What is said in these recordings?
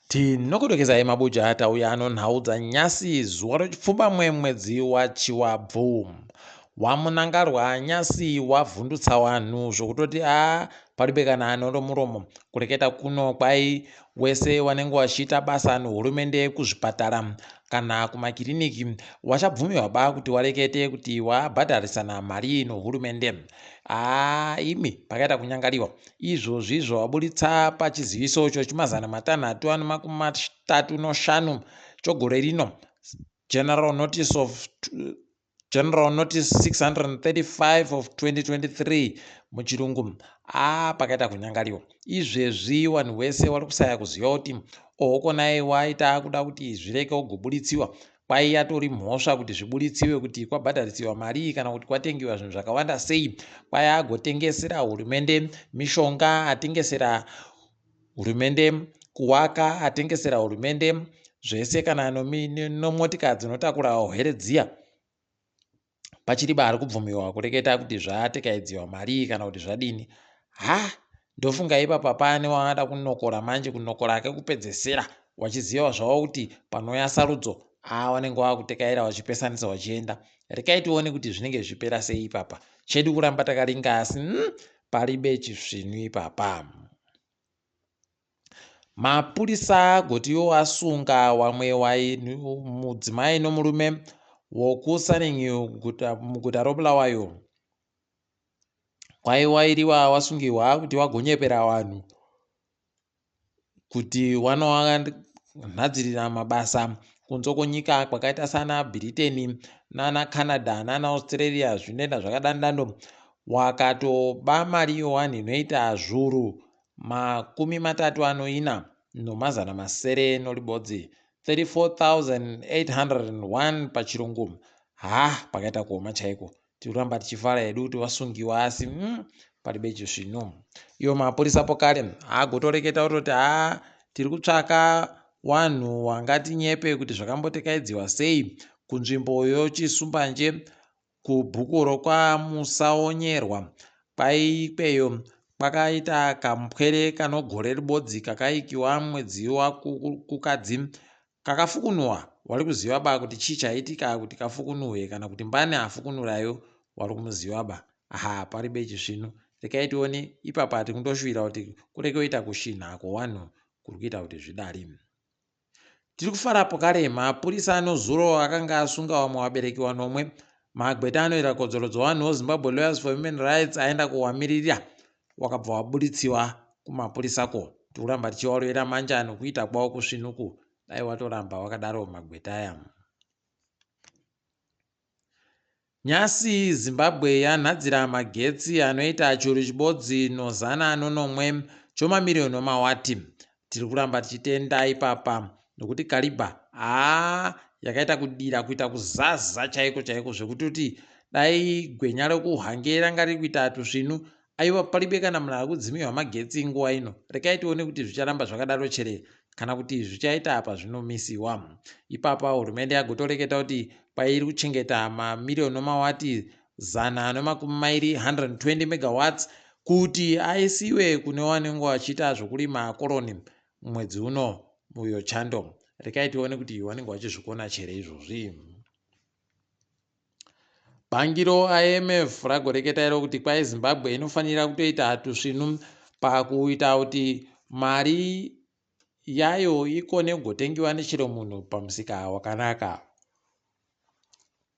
Tinokudokezai mabuja tauya anonhau dzanyasi zuva rechipfumbamwe mwedzi waChiwabvu. WaMunangarwa nyasi wavhundutsa wanhu zvokutoti a paribe kana anoromuromo. Kureketa kuno kwai wese wanenge wachiita basa nehurumende kuzvipatara kana kumakiriniki wachabvumirwa ba kuti warekete kuti wabhadharisana mari nehurumende. Haa imi pakaita kunyangariwa. Izvozvi zvawaburitsa pachiziviso chechimazana matanhatu ane makumi matatu noshanu chogore rino General Notice of General Notice 635 of 2023 muchirungu. Aa pakaita kunyangariwa. Izvezvi vanhu vese vari kusaya kuziva kuti ohokonai waita kuda kuti zvireke kugoburitsiwa kwai yatori mhosva kuti zviburitsiwe kuti kwabhadharisiwa marii kana kuti kwatengiwa zvinhu zvakawanda sei. Kwai agotengesera hurumende mishonga, atengesera hurumende kuwaka, atengesera hurumende zvese kana nomotika dzinotakura hwere dziya. Pachiri baari kubvumiwa kureketa kuti zvatekaidziwa marii kana kuti zvadini. Ha ndofunga ipapa pane wavada kunokora manje kunokora kekupedzesera wachiziva zvavo kuti panouya sarudzo aa vanenge vakutekaira vachipesanisa vachienda. Rekai tione kuti zvinenge zvichipera sei ipapa. Chedu kuramba takaringa asi paribe chisvinu ipapa. Mapurisa agotiwo asunga wamwe mudzimai nomurume wokuSunninghill muguta roBulawayo. Kwaiwairiwa wasungirwa kuti wagonyepera vanhu kuti wanovanhadzirira mabasa kunze kwenyika kwakaita sana Britain nana Canada nana Australia zvinoenda zvakadandando. Wakatoba mari yowanhu inoita zvuru 34 601 34801 pachirungu. Ha pakaita kuoma chaiko. Tiramba tichifara hedu kuti wasungiwa asi paribe chisvinu. Iwo mapurisa pokare agotoreketa kutoti ha tiri kutsvaka wanhu wangatinyepe kuti zvakambotekaidziwa sei kunzvimbo yoChisumbanje kubhuku rokwaMusaonyerwa. Kwaikweyo kwakaita kamupwere kanogore ribodzi kakaikiwa mwedzi waKukadzi kakafukunurwa. Wari kuziva ba kuti chii chaitika kuti kafukunurwe kana kuti mbani afukunurayo wari kumuziva ba. Ha paribe chisvinu. Rekai tione ipapa tikundoshuwira kuti kureke kuita kushinha kwewanhu kuri kuita kuti zvidari. Tiri kufara pokare mapurisa anozuro akanga asunga vamwe vabereki vanomwe. Magweta anoita kodzero dzevanhu weZimbabwe Lawyers for Human Rights aenda kuwamirira wakabva waburitsiwa kumapurisa ko. Tikuramba tichivarovera manja nokuita kwavo kusvinuku. Dai watoramba wakadaro magweta aya. Nyasi Zimbabwe yanhadzira magetsi anoita churu chibodzi nozana nonomwe chomamiriyoni omawati. Tiri kuramba tichitenda ipapa nokuti Kariba haa yakaita kudira kuita kuzaza chaiko chaiko zvekutoti dai gwenya rekuHwange ranga riri kuita tusvinu aiwa paribe kana munhu ari kudzimirwa magetsi nguva ino. Rekai tione kuti zvicharamba zvakadaro chere kana kuti zvichaita apa zvinomisiwa. Ipapa hurumende yagotoreketa kuti kwairi kuchengeta mamiriyoni omawati 120 120 megawatts kuti aisiwe kune vanenge vachiita zvokurima koroni mwedzi uno uyo chando. Rekai tione kuti vanenge vachizvikona chere izvozvi. Bhangiro IMF ragoreketa iro kuti kwai Zimbabwe inofanira kutoita tusvinu pakuita kuti mari yayo ikone kugotengiwa nechero munhu pamusika wakanaka.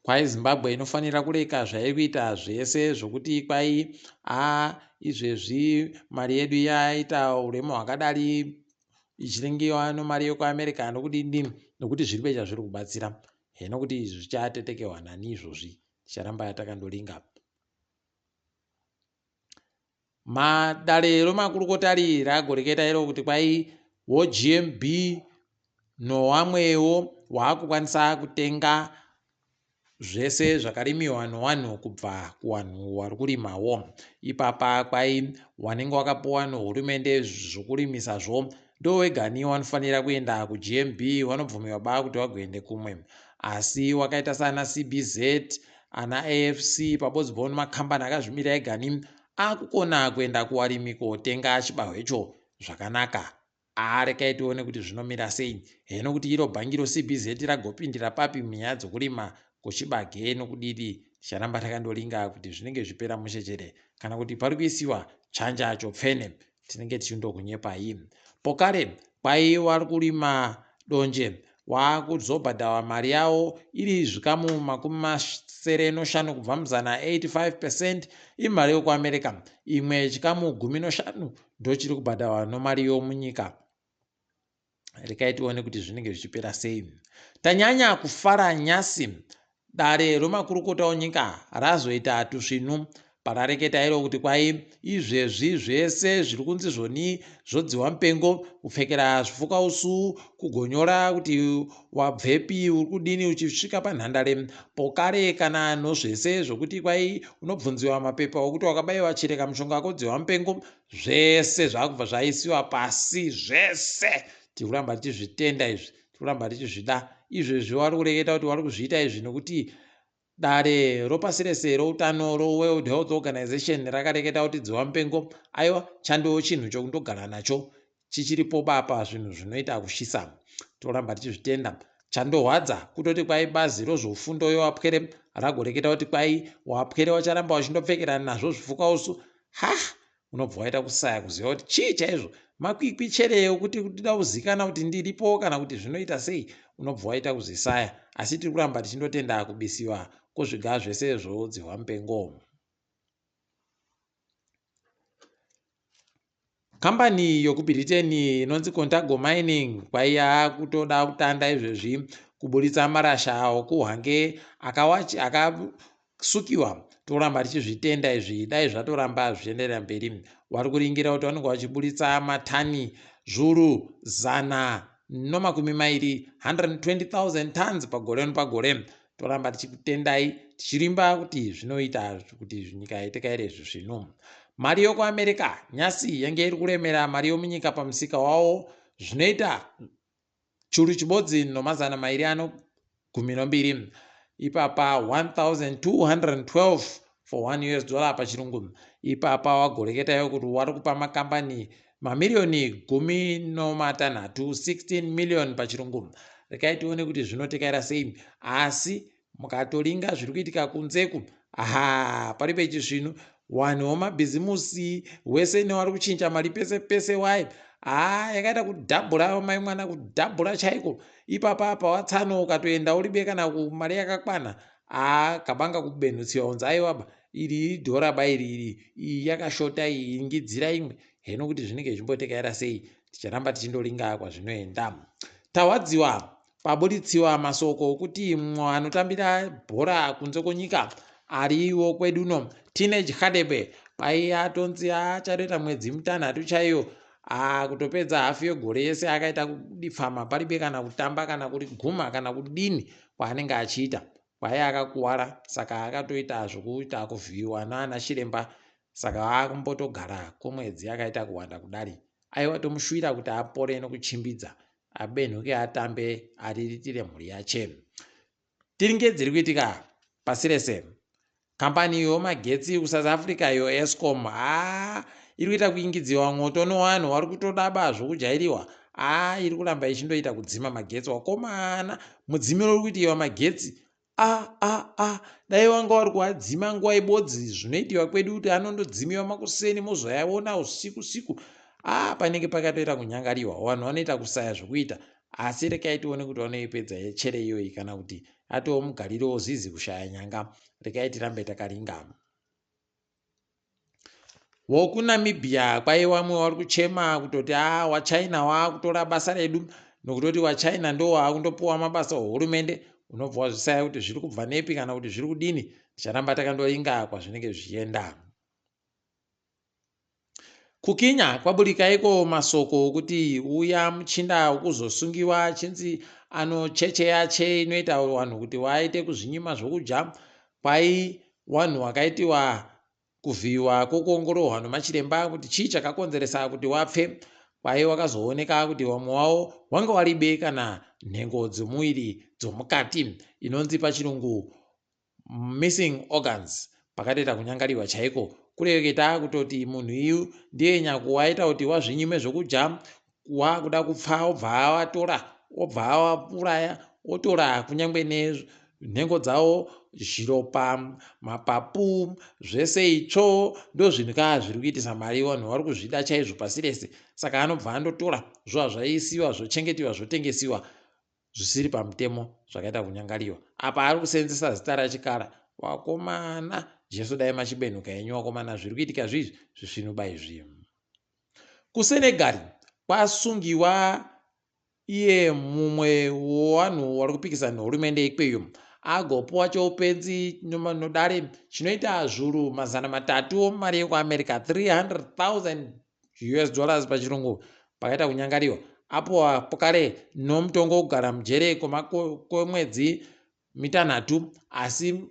Kwai Zimbabwe inofanira kureka zvairi kuita zvese zvokuti kwai a izvezvi mari yedu yaita uremu hwakadari ichiringiwa nomari yekuAmerica nokudini nokuti zviribe chazviri kubatsira. Hino kuti izvi zvichatetekewa nani izvozvi ticharamba takandoringa. Madare romakurukota ragoreketa iro kuti kwai woGMB nowamwewo waakukwanisa kutenga zvese zvakarimiwa nowanhu kubva kuwanhu wari kurimawo. Ipapa kwai wanenge wakapuwa nohurumende zvokurimisazvo ndowegani wanofanira kuenda kuGMB wanobvumirwa ba kuti wagoende kumwe. Asi wakaita sana CBZ ana AFC pabodzibo nemakambani akazvimira egani akukona kuenda kuwarimi kotenga chibahwecho zvakanaka. Haa rekai tione kuti zvinomira sei. Heno kuti iro bhangi ro CBZ ragopindira papi munyaya dzokurima kwochibage nokudidi. Ticharamba takandoringa kuti zvinenge zvipera mushe chere kana kuti pari kuisiwa chanja chopfene. Tinenge tichindokunyepai. Pokare kwai wari kurima donje wakuzobhadhawa mari yawo iri zvikamu 75 kubva muzana 85 percent imari yokuAmerica imwe chikamu 15 ndochiri kubhadharwa nomari yomunyika. Rekai tione kuti zvinenge zvichipera sei. Tanyanya kufara nyasi dare romakurukota onyika razoita tusvinu parareketa iro kuti kwai izvezvi zvese zviri kunzi zvoni zvodziwa mupengo kupfekera zvifuka usu kugonyora kuti wabvepi uri kudini uchisvika panhandare pokare kana nozvese zvokuti kwai unobvunziwa mapepa okuti wakabaiwa chireka mushonga kodziwa mupengo Zvese zvakubva zvaisiwa pasi zvese. Tiri kuramba tichizvitenda izvi, tiri kuramba tichizvida. Izvezvi wari kureketa kuti wari kuzviita izvi nokuti dare ropasi rese routano roWorld Health Organization rakareketa kuti dziwa mupengo aiwa chandowo chinhu chokundogara nacho chichiripo bapa zvinhu zvinoita kushisa. Toramba tichizvitenda. Chandohwadza kutoti kwai bazi rozvofundo yowapwere ragoreketa kuti kwai wapwere wacharamba wachindopfekerana nazvo zvifukausu Ha! Unobva waita kusaya kuziva kuti chii chaizvo makwikwi chere okuti ndida kuzikana kuti ndiripo kana kuti zvinoita sei unobva waita kuzvisaya asi tiri kuramba tichindotenda kubisiwa kwozviga zvese zvodzihwa mupengo. Kambani yokuBritain inonzi Contago Mining kwaiya kutoda kutanda izvezvi kuburitsa marasha okuhwange akasukiwa toramba tichizvitenda izvi dai zvatoramba zvichienderera mberi wari kuringira kuti vanenge vachiburitsa matani zvuru 120, 120,000 tons pagore nepagore toramba tichikutendai tichirimba kuti zvinoita kuti nyika itekaire izvi zvinhu mari yokuamerica nyasi yange iri kuremera mari yomunyika pamusika wawo zvinoita 1212 ipapa 1212 for 1 us dollar pachirungu ipapa wagoreketayo kuti wari kupa makambani mamiriyoni 16 16 million pachirungu rekai tione kuti zvinotekaira sei asi Mukatoringa zviri kuitika kunzeku haa paripo chisvinu wanhu wemabhizimusi wese newari kuchinja mari pese pese wayi haa yakaita kudhabhura mai mwana kudhabhura chaiko ipapa apa watsano ukatoenda uribe kana mari yakakwana haa kabanga kubenhutsiwa unzi aiwaba iri idhora ba iri iri iyi yakashota iyi ingidzira imwe heno kuti zvinenge zvichimbotekaira sei ticharamba tichindoringa kwazvinoenda tawadziwa Paburitsiwa masoko okuti mumwe anotambira bhora kunze kwenyika ariwo kwedu uno Teenage Hadebe kwai atonzi achadoita mwedzi mitanhatu chaiyo kutopedza hafu yegore yese akaita kudipfama paribe kana kutamba kana kuri guma kana kudini kwaanenge achiita kwai akakuwara saka akatoita zvokuita kuvhiyiwa naana chiremba saka akumbotogara kwemwedzi yakaita kuwanda kudari aiwa tomushuwira kuti apore nokuchimbidza abenhuke atambe ariritire mhuri yache. Tiringe dziri kuitika pasi rese. Kambani yomagetsi kuSouth Africa iyo Eskom haa iri kuita kuingidziwa mwoto nowanhu wari kutodaba zvokujairiwa haa iri kuramba ichindoita kudzima magetsi wakomana mudzimiro uri kuitiwa magetsi a a a dai wanga wari kuadzima nguva ibodzi zvinoitiwa kwedu kuti anondodzimiwa makuseni mozoyaona usiku siku a panenge pakatoita kunyangariwa vanhu vanoita kusaya zvokuita asi rekai tione kuti vanoipedza chere iyoyi kana kuti atoo mugariro wozizi kushaya nyanga rekai tirambe takaringama VokuNamibia kwai wamwe wari kuchema kutoti haa wachina waakutora basa redu nokutoti wachina ndo waakundopuwa mabasa ohurumende unobva wazvisaya kuti zviri kubva nepi kana kuti zviri kudini ticharamba takandoringa kwazvinenge zvichienda Kukinya kwaburika iko masoko okuti uya muchinda wokuzosungiwa achinzi anochecheya che inoita vanhu kuti waite kuzvinyima zvokudya kwai wanhu wakaitiwa kuvhiyiwa kwokuongororwa nomachiremba kuti chii chakakonzeresa kuti wapfe kwai wakazooneka kuti wamwe wawo wanga waribe kana nhengo dzomuviri dzomukati inonzi pachirungu missing organs pakatoita kunyangariwa chaiko kureketa kutoti munhu iyu ndiye nyakuwaita kuti wazvinyime zvokudya Wakuda kupfa obva awatora obva awauraya otora kunyange nenhengo dzawo zviropa mapapu zvese itsvo ndozvinhu kaa zviri kuitisa mari vanhu vari kuzvida chaizvo pasi rese saka anobva andotora zvova zvaisiwa zvochengetiwa zvotengesiwa zvisiri pamutemo zvakaita kunyangariwa apa ari kuseenzesa zita rachikara wakomana jesu dai machibenhuka henyu wakomana zviri kuitika zviizvi zvisvinuba izvi KuSenegal kwasungiwa iye mumwe wevanhu vari kupikisa nehurumende ikweyo agopuwa choupenzi nodare chinoita zvuru 300 mari yekuAmerica 300,000 US dollars pachirungu pakaita kunyangariwa apuwa kare nomutongo wekugara mujere kwemwedzi mitanhatu asi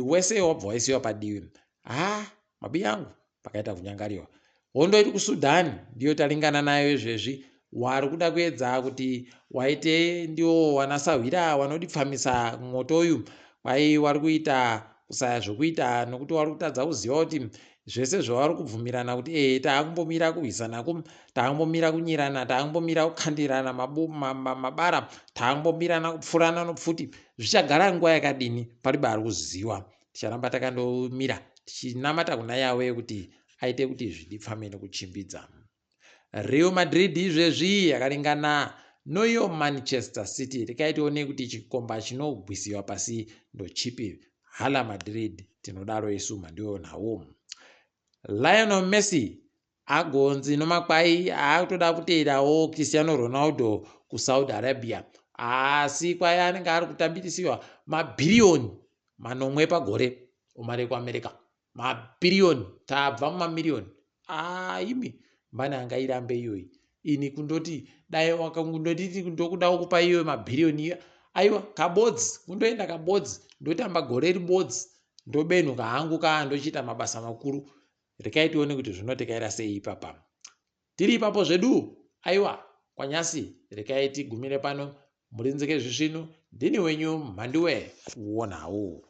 wese wabva waisiwa padivi ha mabi angu pakaita kunyangariwa hondo iri kuSudan ndiyo taringana nayo izvezvi wari kuda kuedza kuti waite ndiwo wanasahwira wanodipfamisa mwoto uyu kwai wari kuita kusaya zvokuita nokuti wari kutadza kuziva kuti zvese zvavari kubvumirana kuti ee taakumbomira kurwisanaku taakumbomira kunyirana taakumbomira kukandirana mabara taakumbomirana kupfurana nopfuti zvichagara nguva yakadini paribe ari kuziva ticharamba takandomira tichinamata kuna Yahweh kuti aite kuti zvidipfame nekuchimbidza Real Madrid izvezvi yakaringana noyo Manchester City rekai tione kuti chikomba chinogwisiwa pasi ndochipi Hala Madrid tinodaro isu mhandiyo nhau Lionel Messi agonzi nomakwai aakutoda kuteerawo Cristiano Ronaldo kuSaudi Arabia asi kwai anenge ari kutambirisiwa mabhiriyoni 7 pagore omari ekuAmerica mabhiriyoni tabva mumamiriyoni aimi mbani angairambe iyoyi ini kundoti dai wakangonditi ndokuda kupa iyoyo mabhiriyoni iyo aiwa kabodzi kundoenda kabodzi ndotamba gore ribodzi ndobenhuka hangu kaa ndochiita mabasa makuru rekai tione kuti zvinotekaira sei ipapa tiri ipapo zvedu aiwa kwanyasi rekai tigumire pano murinzike zvisvinu ndini wenyu mhandiwe wonawo.